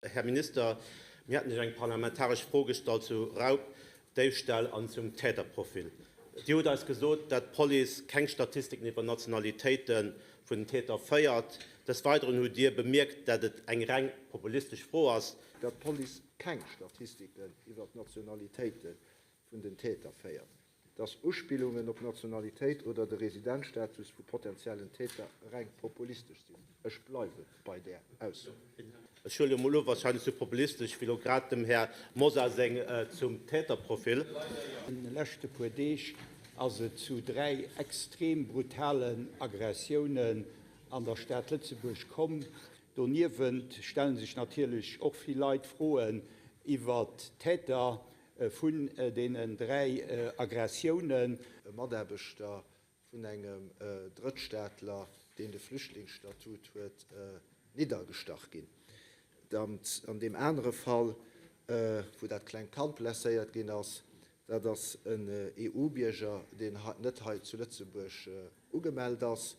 Här Minister, mir haten Iech eng parlamentaresch Fro gestallt zu Raub, Déifställ an zum Täterprofil. Dir hutt eis gesot, dat d'Police keng Statistiken iwwer Nationalitéite vun den Täter féiert. Des Weideren hutt Dir bemierkt, dat et eng reng populistesch Fro ass. Dat d'Police keng Statistiken iwwer d'Nationalitéite vun den Täter féiert. Dass Uspillungen op Nationalitéit oder de Residenzstatus vu potentiellen Täter reng populistesch sinn. Ech bleiwe bei där Ausso. Ech huele mol u, warscheinlech sou populistesch wéi lo grad dem Här Mosar seng zum Täterprofil. An de leschte puer Deeg ass et zu 3 extrem brutalen Aggressiounen an der Stad Lëtzebuerg komm. Doniewent stelle sech natierlech och vill Leit Froen iwwert d'Täter vun deenen 3 Aggressiounen. E Mataarbechter vun engem Drëttstaatler, deen de Flüchtlingsstatut huet, niddergestach ginn. An deem anere Fall, wou dat klengt Kand blesséiert ginn ass, dat ass en EU-Bierger, deen net hei zu Lëtzebuerg ugemellt ass.